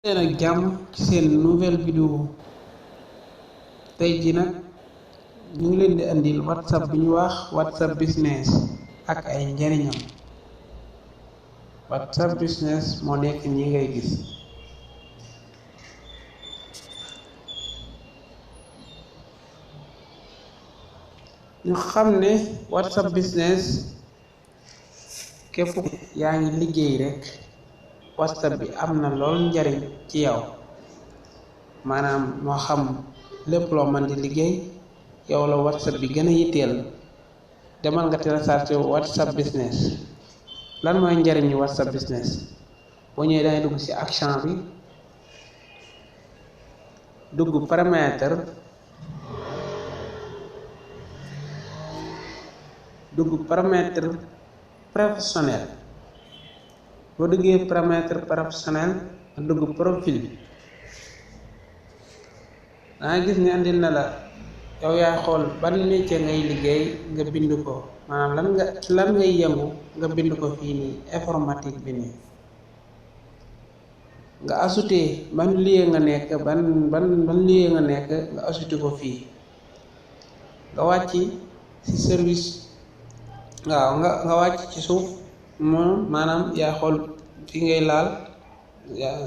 leen ak jàmm ci seen nouvelle vidéo tey ji nag ñu ngi leen di andil whatsapp bi ñu wax whatsapp business ak ay njariñam. whatsapp business moo nekk ñi ngay gis. ñu xam ne whatsapp business képp yaa ngi liggéey rek whatsapp bi am na lool njariñ ci yow, maanaam moo xam lépp loo mën di liggéey yow la whatsapp bi gën a yitteel. demal nga télécharger whatsapp business. lan mooy njariñu whatsapp business? boo ñëwee dangay dugg ci action bi, dugg paramètre, professionnel. boo duggee paramètre professionnel nga dugg profil, danga gis ni andil na la yow yaay xool ban métier ngay liggéey nga bind ko, maanaam lan ngay yëngu nga bind ko fii nii informatique bi nii. nga ajouté ban lieu nga nekk, ban lieu nga nekk nga ajouté ko fii. nga wàcc ci service, waaw nga wàcc ci suuf moom maanaam yaa xool fi ngay laal.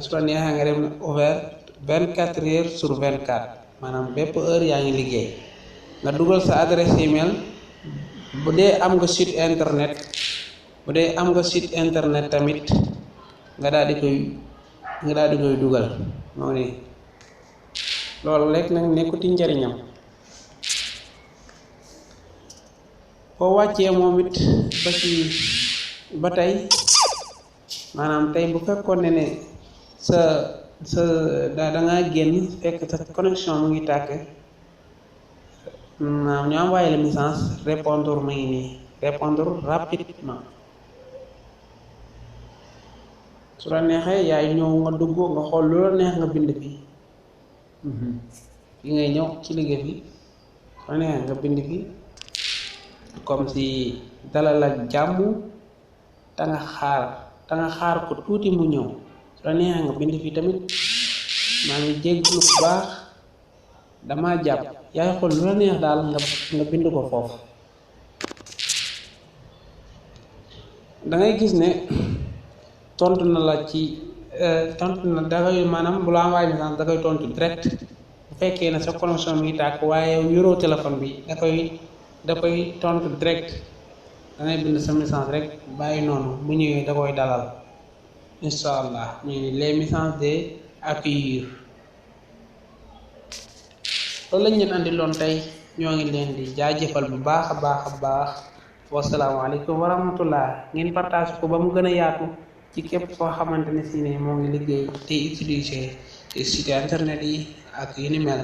su la neexee nga dem ouvert 24 heures sur 24, maanaam bépp heure yaa ngi liggéey. nga dugal sa adresse email bu dee am nga site internet, tamit nga daal di koy dugal. moo ne loolu rek nag nekkuti njariñam. boo wàccee moom it ba tey maanaam tey bu fekkoon ne sa dangaa génn fekk sa connexion mu ngi tàkk, ñu envoyé la message répondre mu ngi nii, répondre rapidement. su la neexee yaay ñëw nga dugg nga xool lu la neex nga bind fii. fi ngay ñëw ci liggéey bi su la neexee nga bind fii comme si dalal ak jàmm te nga xaar ko tuuti mu ñëw. su la neexee nga bind fii tamit maa ngi jégglu bu baax dama jàpp. yaay xool lu la neex daal nga bind ko foofu. dangay gis ne tontu na la ci dangay maanaam bu la envoyé message da koy tontu direct. bu fekkee ne sa connexion mi ngi tàkk waaye yoroo téléphone bi da koy tontu direct. dangay bind sa message rek bàyyi noonu, bu ñëwee da koy dalal incha allah. ñu les messages de accueillir. loolu lañ leen andi loon tey. ñoo ngi leen di jaajëfal bu baax a baax. wasalaamaaleykum wa rahmatullah. ngeen partage ko ba mu gën a yaatu ci képp koo xamante ne si ne moo ngi liggéey te utiliser site internet yi ak yu ni mel.